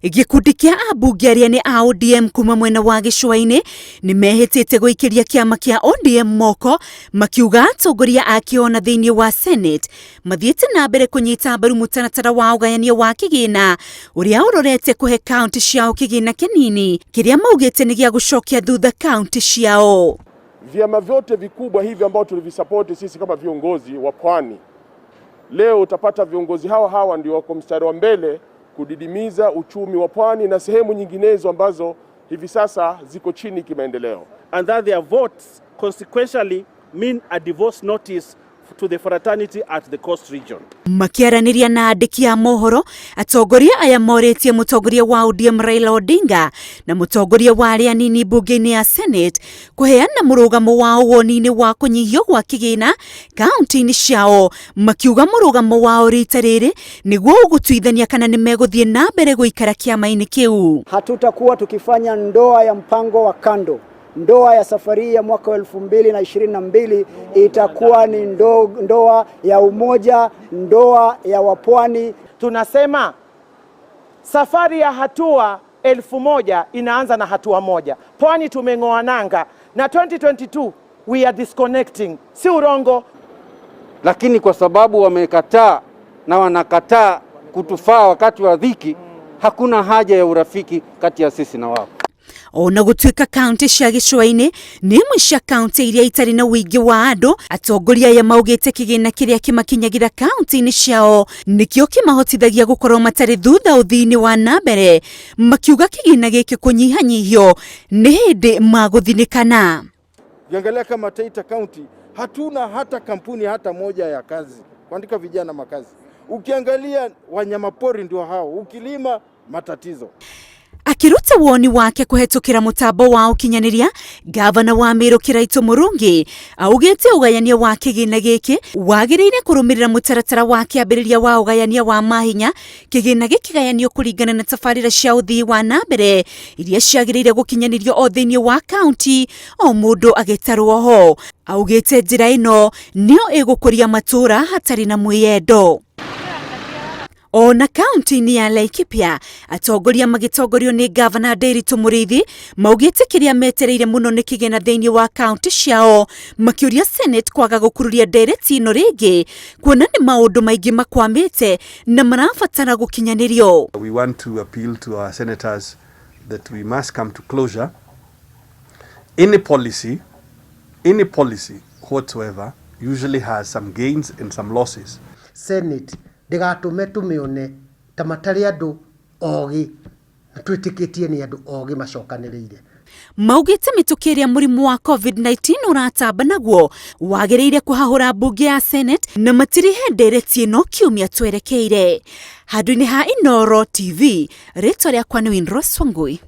Gĩkundi kĩa ambunge arĩa nĩ a ODM kuma mwena wa gĩcũa-inĩ nĩ mehĩtĩte gũikĩria kĩama kĩa ODM moko makiuga atongoria akĩo na thĩinĩ wa Senate mathiĩte na mbere kũnyita mbaru mũtaratara wa ũgayania wa kĩgĩna ũrĩa ũrorete kũhe kaunti ciao kĩgĩna kĩnini kĩrĩa maugĩte nĩ gĩa gũcokia thutha kaunti ciao. Vyama vyote vikubwa hivi ambao tulivisapoti sisi kama viongozi wa pwani, leo utapata viongozi hawa hawa ndio wako mstari wa mbele kudidimiza uchumi wa pwani na sehemu nyinginezo ambazo hivi sasa ziko chini kimaendeleo. And that their votes consequentially mean a divorce notice to the fraternity at the coast region. Makiaranĩria na andĩki a mohoro, atongoria aya morĩtie mũtongoria wa ODM Raila Odinga na mũtongoria wa arĩa anini mbunge-inĩ ya Senate kũheana mũrũgamo wao woni-inĩ wa kũnyihio gwa kĩgĩna kaunti-inĩ ciao, makiuga mũrũgamo wao rita rĩrĩ nĩguo ũgũtuithania kana nĩ megũthiĩ na mbere gũikara kĩama-inĩ kĩu. Hatutakuwa tukifanya ndoa ya mpango wa kando. Ndoa ya safari ya mwaka wa 2022 itakuwa ni ndoa ya umoja, ndoa ya wapwani. Tunasema safari ya hatua 1000 inaanza na hatua moja. Pwani tumeng'oa nanga na 2022 we are disconnecting, si urongo. Lakini kwa sababu wamekataa na wanakataa kutufaa wakati wa dhiki, hakuna haja ya urafiki kati ya sisi na wao. Ona gũtuĩka kaunti cia gĩcũa-inĩ nĩ imwe cia kaunti iria itarĩ na ũingĩ wa andũ, atongoria aya maugĩte kĩgĩna kĩrĩa kĩmakinyagĩra kaunti-inĩ ciao nĩkĩo kĩmahotithagia gũkorwo matarĩ thutha ũthii-inĩ wa na mbere, makiuga kĩgĩna gĩkĩ kũnyihanyihio nĩ hĩndĩ magũthinĩkana. Ukiangalia kama Taita County hatuna hata kampuni hata moja ya kazi kuandika vijana makazi. Ukiangalia wanyamapori ndio hao, ukilima matatizo. Akiruta woni wake kũhetũkĩra mũtambo wa ũkinyanĩria, gavana wa Meru Kiraitũ Mũrungi augĩte ũgayania wa kĩgĩna gĩkĩ wagĩrĩire kũrũmĩrĩra mũtaratara wa kĩambĩrĩria wa ũgayania wa mahinya, kĩgĩna gĩkĩgayanio kũringana na tabarĩra cia ũthii wa na mbere iria ciagĩrĩire gũkinyanĩrio o thĩinĩ wa kaunti o mũndũ agĩtarwo ho. Augĩte njĩra ĩno nĩyo ĩgũkũria matũũra hatarĩ na mwĩyendo. Ona kaunti-inĩ ya Laikipia, atongoria magĩtongorio nĩ gavana Ndiritu Mũrĩithi maugĩte kĩrĩa metereire mũno nĩ kĩgĩna thĩinĩ wa kaunti ciao, makĩũria Senate kwaga gũkururia ndereti ĩno rĩngĩ kuona nĩ maũndũ maingĩ makwamĩte na marabatara gũkinyanĩrio. We want to appeal to our senators that we must come to closure. Any policy whatsoever usually has some gains and some losses. Senate ndĩgatũme tũmĩone ta matarĩ andũ ogĩ na twĩtĩkĩtie nĩ andũ ogĩ macokanĩrĩire. Maugĩte mĩtũkĩ ĩrĩa mũrimũ wa COVID-19 ũratamba naguo wagĩrĩire kũhahũra mbunge ya Senate na matirihe ndereti ĩno kiumia twerekeire. Handũ-inĩ ha Inooro TV, rĩtwa rĩakwa nĩ Winrose Wangui.